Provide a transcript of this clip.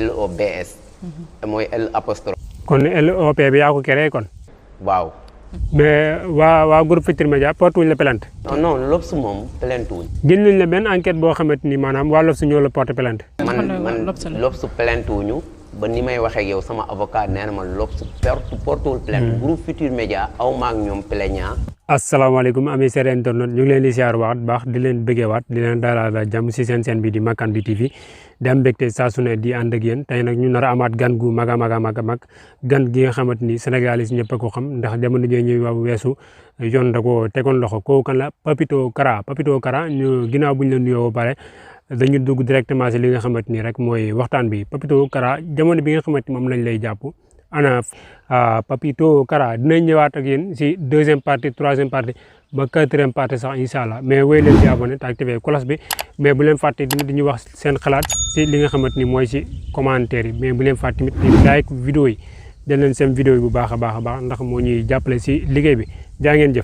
LOBS. mooy L apostrophe. kon LOP bi yaa ko créé kon. waaw. mais waa groupe Futurs Médias porte wuñ la plainte. non L'Obs moom plainte wuñ. jël nañ la benn enquête boo xamante ni maanaam waa L'Obs ñoo la porte plainte. man L'Obs plainte wuñu ba ni may waxee ak yow sama avocat nee na ma L'Obs portewul plainte. groupe Futurs Médias aw ma ak ñoom plaignant. asalaamaaleykum ami seen internet ñu ngi leen di siyaar waat baax di leen bëggeewaat di leen dalal jàmm si seen bi di Makane bi TV di am mbégte saa su ne di ànd ak yéen tey nag ñu nar a amaat gan gu mag a mag gan gi nga xamante ni Sénégal yi ñëpp a ko xam ndax jamono jii ñuy wax weesu yoon da ko tegoon loxo kooku kan la Papito Kara ñu ginnaaw bu ñu la nuyoo ba pare dañu dugg directement si li nga xamante ni rek mooy waxtaan bi Papito Kara jamono bi nga xamante ni moom lañ lay jàpp. ana Papito Kara dinañ ñëwaat ak yéen si deuxième partie troisième partie ba quatrième partie sax incha allah mais wéy leen di abonné te activé cloche bi mais bu leen fàtte tamit di ñu wax seen xalaat si li nga xamante ni mooy si commentaire yi mais bu leen fàtte tamit di like vidéo yi jël leen seen vidéo yi bu baax a baax ndax moo ñuy jàppale si liggéey bi jaa ngeen jëf.